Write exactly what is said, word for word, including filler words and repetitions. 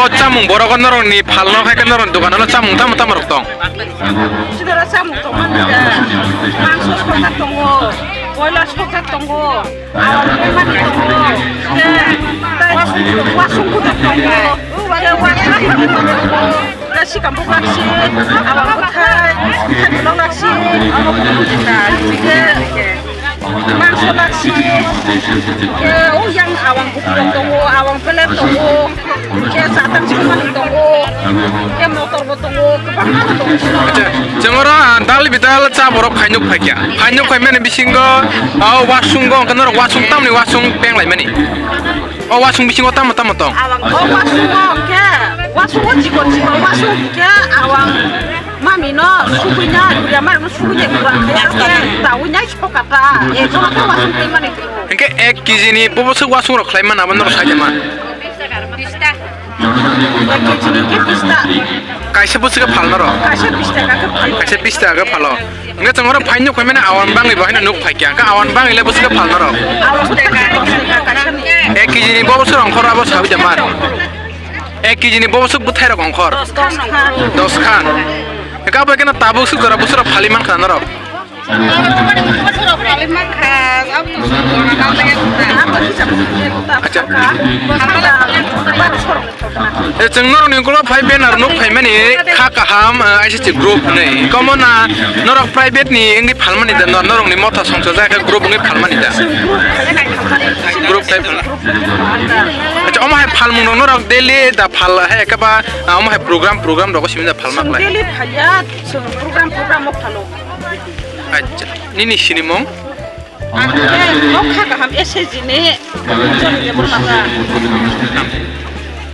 O chamung borok norokni phalno hai khe norokni dogano chamung tamo tamo rok tong? Sidora chamung tongmani da. Mangso sokjak tongo, boiler sokjak tongo, awang tongmani tongo, tei wasung kutuk tongo, tei wasung kutuk tongo, tei sikam buklak si, awang bwthai, bwthai buklak si, tei mangso lak si, tei o yang awang bukukrok tongo, awang peler tongo. Khe satang songmani tongo, khe motor bo tongo, kwbangma tongo. Acha, chwng oro, ah, dal bidal cha borok phainuk phaikya. Phainuk phaimani bisingo, ah, o wasung go, hwnkhe norok wasung tamni wasung peng laimani. O wasung bisingo tamo tamo tong? Awang o wasung o hwnkhe, wasung o chikon chikon wasung hwnkhe awang mami no sugui na, guriya mar no sugui ya, gura khe, tawi nai sokata, e jora khe wasung peng mani. Hwnkhe ek kg ni bobo swk wasung rok khlai mano, abo norok sai ma? Kaisa bwswk khe phalno rw? Kaisa bish taka khe phalo. Hwnkhe chwng oro phaino khaimani awan bangwi bo haino nuk phaikha. Hwnkhe awan bangwi le bwswk khe phalno rw? Ek kg ni bobo swk ongkhor abo sawi da mar. Ek kg ni bobo swk bwthai rok ongkhor. Dos khan. Hwnkhe abo khe no tabuk swk jora bwswk rok phali mankha norok. Acha. E, chwng norokni ulo phai banner nuk phaimani kha kaham, eh, I C C group hinwi. Komo na norok private ni wngwi phalmani da, nor-, norokni motha songchajak khe group wngwi phalmani da? Group khai phalna. Acha, omo hai phalmung rok norok daily da phal hai khe ba, ah, omo hai program, program rogo simi da phalma khlai? Daily phaiya, chwng program, program o phalo. Acha, nini sinimung? Ang khe nokha kaham S H G ni John Debbarma.